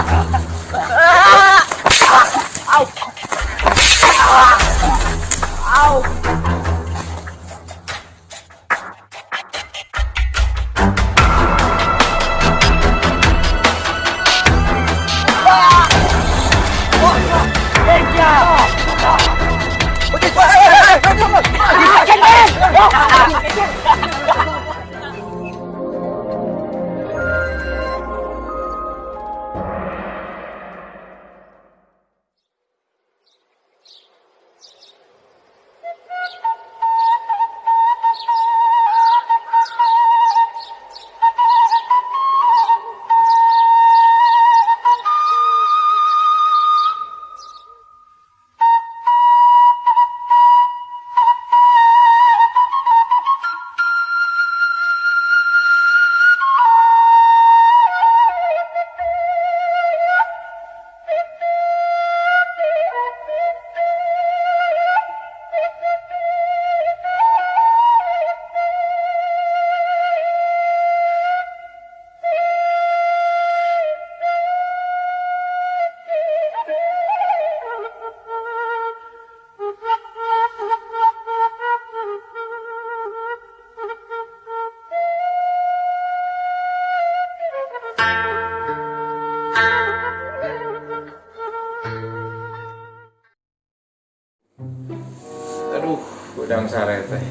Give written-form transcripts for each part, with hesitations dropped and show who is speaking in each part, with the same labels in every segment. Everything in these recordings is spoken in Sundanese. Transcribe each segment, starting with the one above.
Speaker 1: Au. Au.
Speaker 2: Aduh, udang sare teh.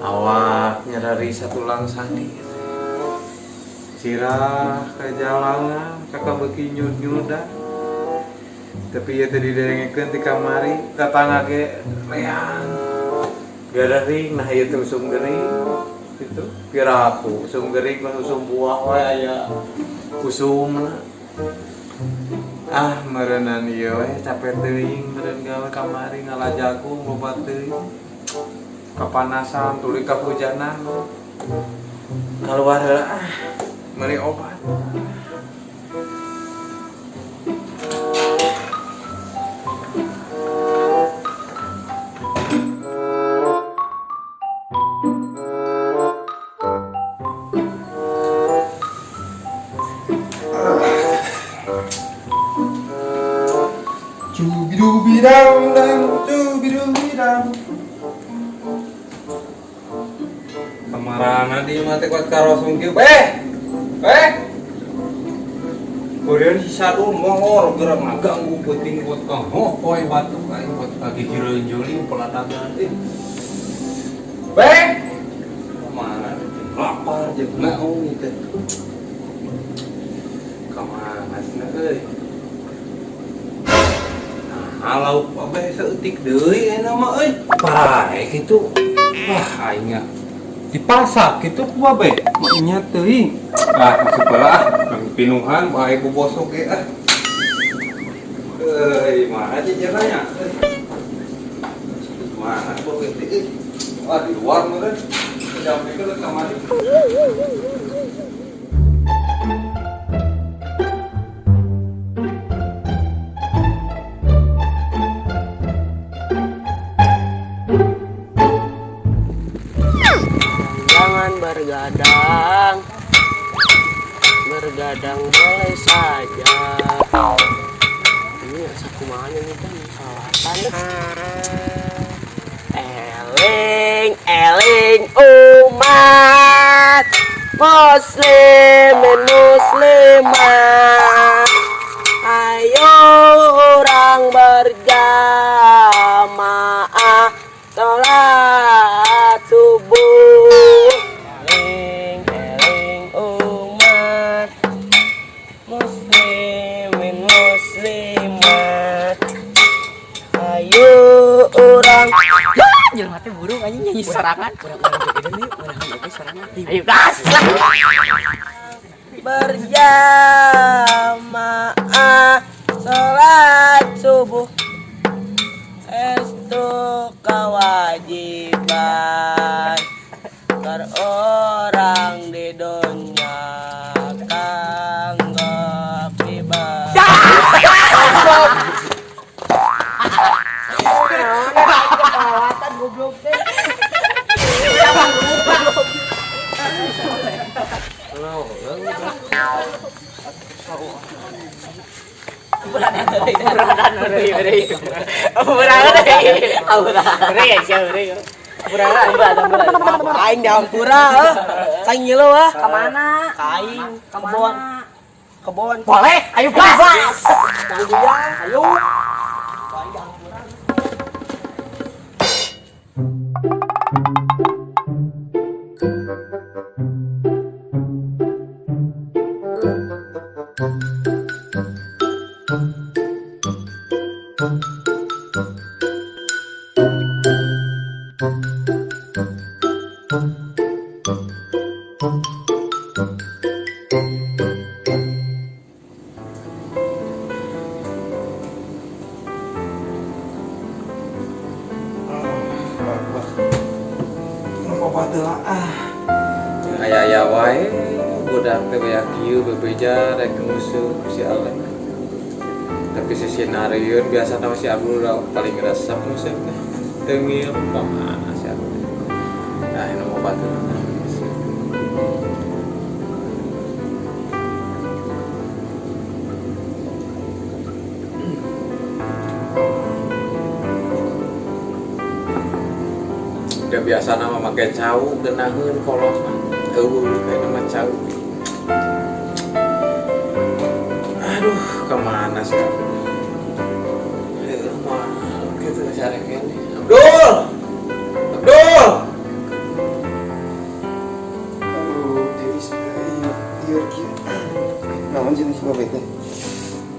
Speaker 2: Awak nyerari satulang sandi. Sirah ke jalangan, kakak beuki nyud-nyuda. Tapi ya tadi didengekeun ti kamari, tetangga ge reang. Gering, nah ieu teh usum gering. Gitu. Piraku usum gering mah usum buah we aya usumna. Ah, meureunan ieu we capek teuing meureun gawe kamari ngala jagung loba teuing. Kapanasan tuluy kahujanan. Kaluar heula ah, meuli obat. Cubidubidam dam cubidubidam. Kamarana di mah teh kuat karosong kieu. Eh. Eh. Korean si Sadul mohor gerak ngaganggu peuting kuat ka hokoy batuk aing kuat ka gigireun juli peladagan eh. Beh. Kamana lapar jeung naon ieu teh. Kamana cenah euy. Nah, lauk abeh saeutik deui ayeuna mah euy. Parae kitu. Wah, aing nya dipasak kitu ku babe. Nya teuing. Ah, masuk heula ah, pinuhan bae ku bosok ge ah. Euy, mana jejerna nya? Mana bosok teh euy. Wah, di luar meureun. Jampekeun ka kamari.
Speaker 1: Jangan bergadang. Bergadang boleh saja. Ini asa kumaha nih kan salatan. Eling eling umat muslimin muslimat, ayo orang berjamaah sholat subuh. Eling eling umat muslimin muslimat, ayo orang.
Speaker 3: Jelema teh burung anjing nyanyi sorangan.
Speaker 1: Urang-urang jogedan yuk, urang joget sorangan.
Speaker 3: Ayo gas lah.
Speaker 1: Berjamaah sholat subuh estu kewajiban per orang di dunia kanggo pribadi.
Speaker 3: Goblok teh. Ampuranan heureuy heureuy. Ampuranan heureuy. Ampuranan. Heureuy ya sia heureuy. Ampuranan. Ampuranan.
Speaker 1: Aing diampura heuh. Cai ngilu ah.
Speaker 3: Ka mana?
Speaker 1: Ka aing
Speaker 3: Ka
Speaker 1: kebon.
Speaker 3: mana?
Speaker 1: Kebon.
Speaker 3: Boleh, ayo gas.
Speaker 1: Nang goyang, ayo. Aing diampura.
Speaker 2: Aya-aya wae budak teh baya kieu bebeja rek nguseup si Alek. Tapi si sinarieun biasa nama si Abdul udah paling resep nguseup teh. Teu ngilu kumaha si Abdul. Nah, ini mau batu. Udah biasa nama make cau geunaheun kolos mah. Eueuh kayak nama cau. Aduh, kemana sih Abdul? Heueuh mah kitu cari kene. Abdul! Abdul!
Speaker 4: Aduh, Dewi lieur kieu. Naon sih si babe teh?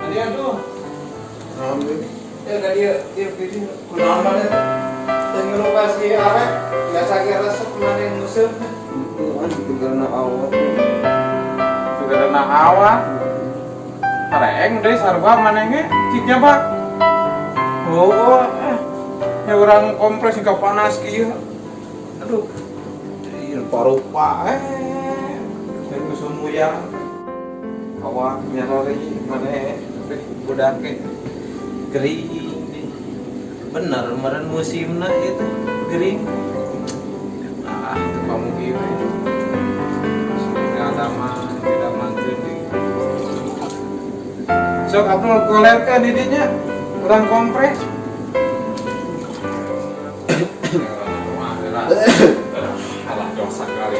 Speaker 2: Adi aduh.
Speaker 4: Naon deui?
Speaker 2: Ya tadi ya pilih kunaon maneh teh? Teu ngeluh ka si Arek, biasa ge resep maneh nguseup.
Speaker 4: Itu kan karena awak.
Speaker 2: Karena awak. Areng deui sarua maneh ge cik nyoba. Oh, ya urang kompres hingga panas kieu. Aduh. Ieu parupa Saya sumuyang. Awak nyarari maneh teh budak ge gering. Bener meureun musimna itu gering. Ah, itu kamu kieu we. Tinggal sama tidak mangkeun deui. Sok Abdul golerkeun di dinya. Urang kompres. Alah dosa kali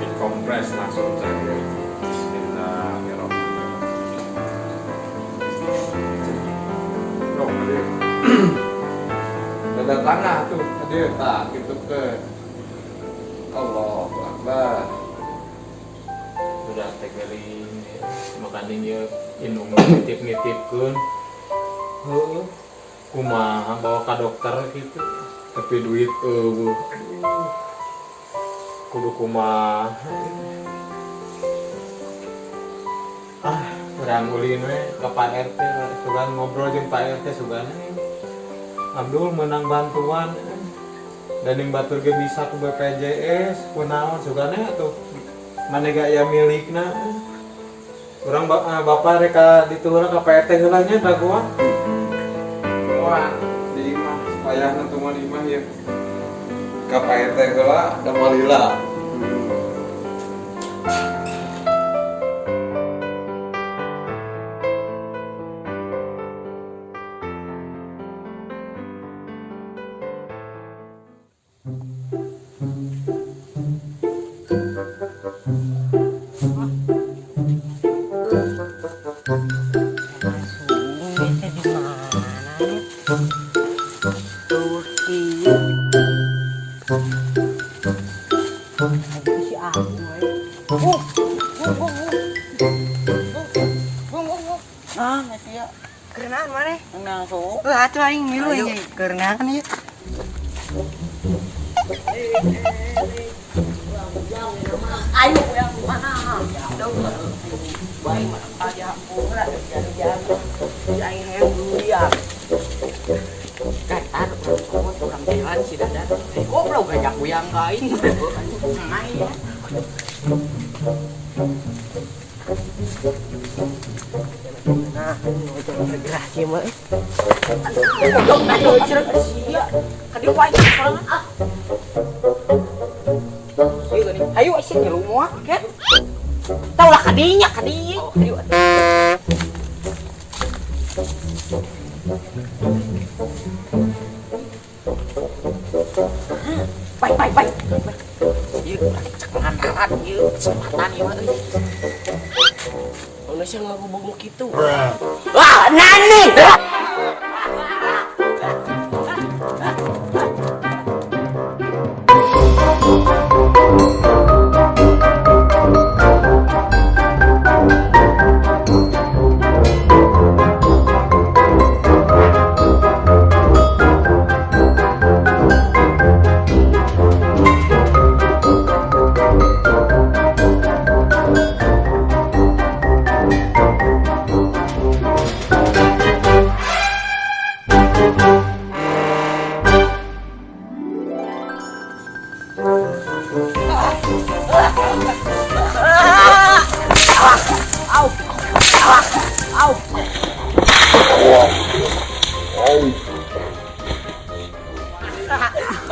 Speaker 2: dikompres langsung cair. Bismillahirrahmanirrahim. Loh, aduh. Ada tanah tuh, aduh, tak gitu ke. Allahu Akbar. Udah teh gering, makanya ieu indung nitip-nitipkeun. Heueuh. Kumaha bawa ka dokter gitu. Tapi duit eueuh. Aduh. Kudu kumaha. Ah, urang ulin we ka Pak RT, sugan ngobrol jeung Pak RT sugan. Abdul menang bantuan dan yang batur ge bisa ku BPJS kunaon sugane atuh mane ga aya milikna urang bapak rek ka ditu heula ka Pak RT heula nya dagoan wah di imah payahna teu mah di imah ieu ka Pak RT heula da malila.
Speaker 3: Sungguh teh di mana nih? Tuh kieu. Si aku we.
Speaker 1: Nah, sia.
Speaker 3: Kerenaan maneh?
Speaker 1: Nang so.
Speaker 3: Heuh atuh aing milu
Speaker 1: Ayo.
Speaker 3: ieu. Kerenaan ieu. Ayo yang mana? Baik mana aja hampura jago-jago. Si aing hayang durian. Kan taruh urang urang jalan si Dadan. Goblok gajah kuyang ka aing. Aing.
Speaker 1: Nah, bergerak sih mah.
Speaker 3: Goblok aduh cerek sia. Ka dieu wae sorangan ah. Ieu geuning. Hayu sia ngilu moal ket. Tau lah kadinya kadinya. Oh, hayu atuh. Kesempatan ieu mah euy.
Speaker 1: Ono sih ngagubuk nu kitu.
Speaker 3: Wah, nani.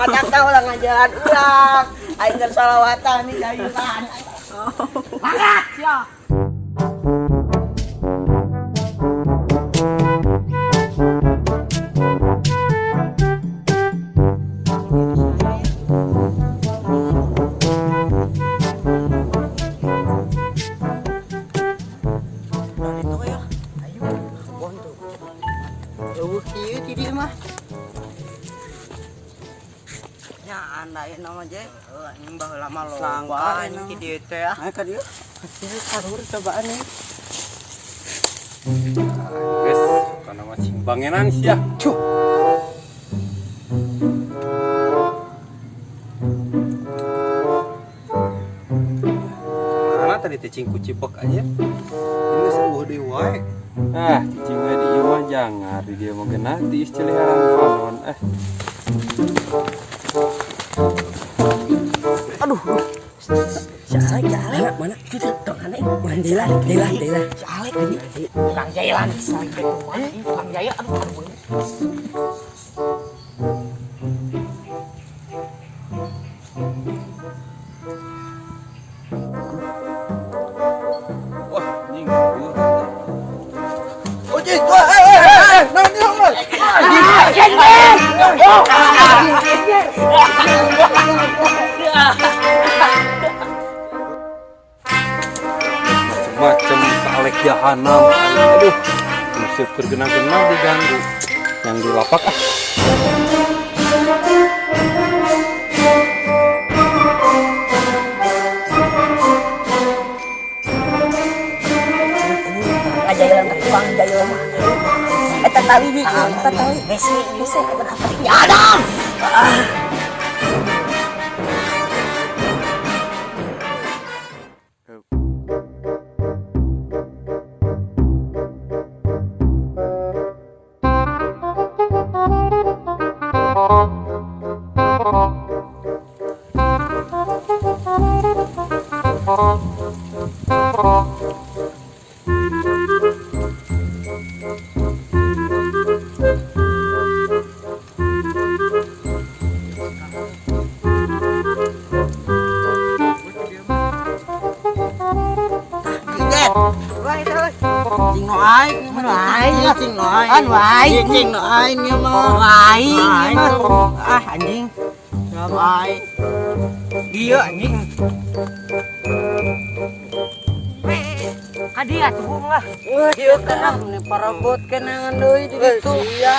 Speaker 5: Matak tahu lah ngajaran urang. Aing keur sholawatan nih jayuran.
Speaker 3: Mangkat sia.
Speaker 5: Eueuh kieu ti dieu mah. Nya anda ieu nama je. Heuh anjing baheula mah loba anjing ti dieu teh ah. Ka dieu.
Speaker 1: Karuhur cobaan nih.
Speaker 2: Guys, kana mah cing bangenan sia. Cuh. Mana tadi teh cing kucipek aja. Ini geus eueuh deui wae. Ah, cicing we di ieu mah jangar di dieu mah geunah tiis celiharaan panon eh.
Speaker 3: Aduh. Si Alek, si Alek. Mana? Itu tuh, tong aneh. Mana Jailan, Jailan, Jailan. Si Alek ini. Kang Jailan. Kang Jailan, aduh, aduh.
Speaker 2: Wah, anjing. Eueuh.
Speaker 4: Ojek, wah, eh, naon ieu, naon?
Speaker 2: Macem-macem ka Alek jahanam. Aduh, musib keur gena-gena diganggu. Yang di lapak ah.
Speaker 3: Jailan Bang Jailan. Eta tali bi, eta tali. Besi, besi eta tali. Ya Adam.
Speaker 5: Cing nu aing, nu aing, cing nu aing. Anu aing, cing nu aing ieu mah. Aing ieu mah. Ah anjing. Siapa aing? Dieu anjing.
Speaker 3: Ka dia tuh lah.
Speaker 5: Ieu kana parabot kenangan deui di ditu. Iya.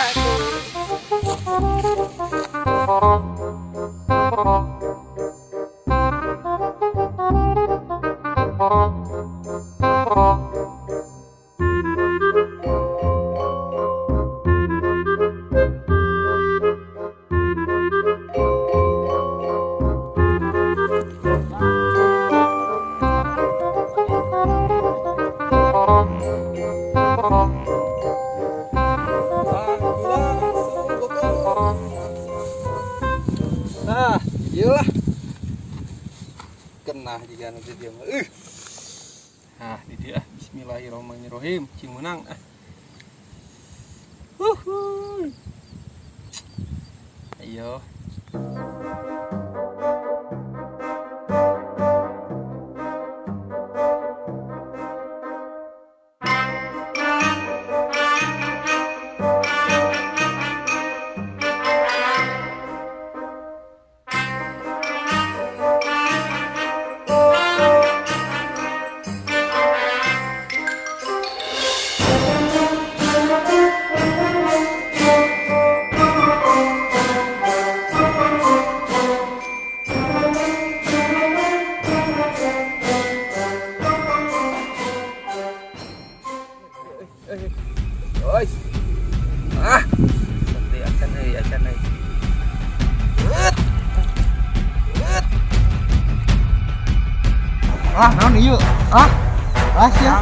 Speaker 2: Nah, iyalah. Kena jika nanti dia mah. Nah, di dia bismillahirrahmanirrahim. Cing menang. Ah. Wuhuy. Ayo.
Speaker 1: Euy. Oi. Ah. Tapi acan euy, acan euy. Ut. Ut.
Speaker 5: Ah, naon ieu? Ah. Ah, sia.